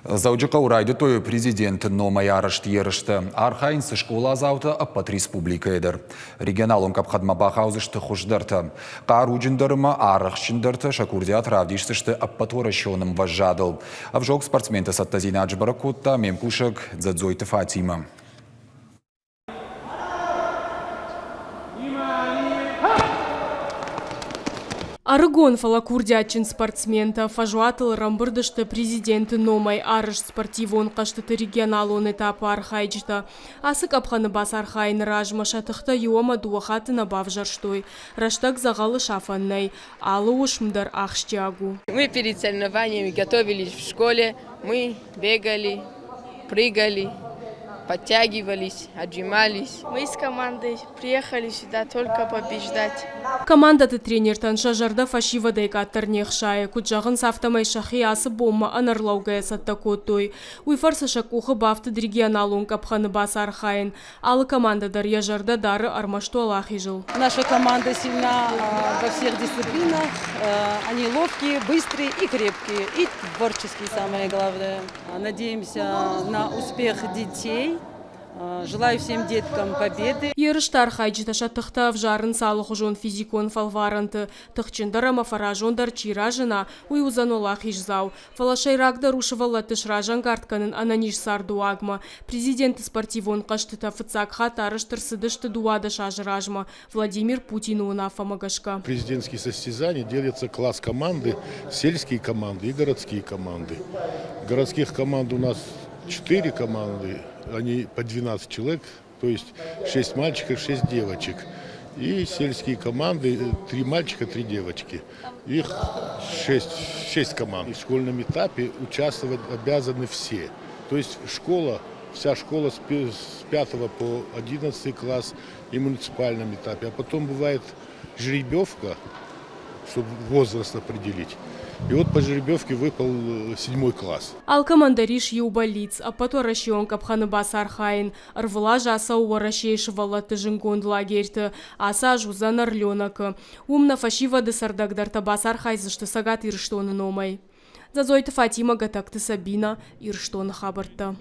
Дзӕуджыхъӕуы райдыдтой президенты номӕй арӕзт ерыстӕ. Архайынц скъоладзаутӕ ӕппӕт республикӕйы дӕр. Регионалон къӕпхӕнмӕ бахаудзысты хуыздӕртӕ. Хъаруджындӕр ӕмӕ арӕхстджындӕртӕ сӕ курдиат равдисдзысты ӕппӕтуӕрӕсеон ӕмвӕзадыл. Ӕвзонг спортсменты цӕттӕдзинад сбӕрӕг кодта ме мкусӕг Дзӕдзойты Фатимӕ. Ӕрыгон, фӕлӕ курдиатджын спортсментӕ фӕзуатыл ӕрӕмбырд сты президенты номӕй арӕзт спортивон хъӕзтыты регионалон этапы архайджытӕ. Ацы къӕпхӕны бацархайыны размӕ сӕ тыхтӕ иу ӕмӕ дыууӕ хатты нӕ бавзӕрстой. Рӕстӕг дзӕгъӕлы сафӕн нӕй, алы уысм дӕр ахсджиаг у. Мы перед соревнованиями готовились в школе, мы бегали, прыгали, подтягивались, отжимались. Мы с командой приехали сюда только побеждать. Командӕты тренертӕн сӕ зӕрдӕ фӕсивӕдӕй къаддӕр не хсайы. Куыд зӕгъынц, афтӕмӕй сӕхи ацы бонмӕ ӕнӕрлӕугӕйӕ цӕттӕ кодтой. Уый фӕрцы сӕ къухы бафтыд регионалон къӕпхӕны бацархайын. Алы командӕ дӕр йӕ зӕрдӕ дары ӕрмӕст уӕлахизыл. Наша команда сильна во всех дисциплинах. Они ловкие, быстрые и крепкие, и творческие, самое главное. Надеемся на успех детей. Желаю всем деткам победы. Ерысты архайджытӕ сӕ тыхтӕ ӕвзарынц алыхуызон физикон фӕлварӕнты. Тыхджындӕр ӕмӕ фӕразондӕр чи разына, уый уыдзӕн уӕлахиздзау. Фӕлӕ сӕйрагдӕр у сывӕллӕтты сразӕнгард кӕнын ӕнӕниз цардыуагмӕ. Президенты спортивон хъӕзтытӕ фыццаг хатт арӕзт ӕрцыдысты 12 азы размӕ Владимир Путины уынаффӕмӕ гӕсгӕ. Президентские состязания делятся класс команды, сельские команды и городские команды. Городских команд у нас четыре команды, они по 12 человек, то есть 6 мальчиков, 6 девочек. И сельские команды, три мальчика, три девочки. Их 6 команд. И в школьном этапе участвовать обязаны все. То есть школа, вся школа с 5 по 11 класс и муниципальном этапе. А потом бывает жеребьевка, чтобы возраст определить. И вот по жеребьевке выпал седьмой класс. Алкӕмӕн дӕр ис иу бӕллиц ӕппӕтуӕрӕсеон къӕпхӕны бацархайын. Ӕрвылаз ацӕуы Уӕрӕсейы сывӕллӕтты зынгонд лагерьты. Ацы аз уыдзӕн Орленокы. Уым нӕ фӕсивӕды цӕрдӕгдӕртӕ бацархайдзысты Цӕгат Ирыстоны номӕй. Дзӕдзойты Фатимӕ, Гӕтӕгты Сабинӕ, Ирыстоны хабӕрттӕ.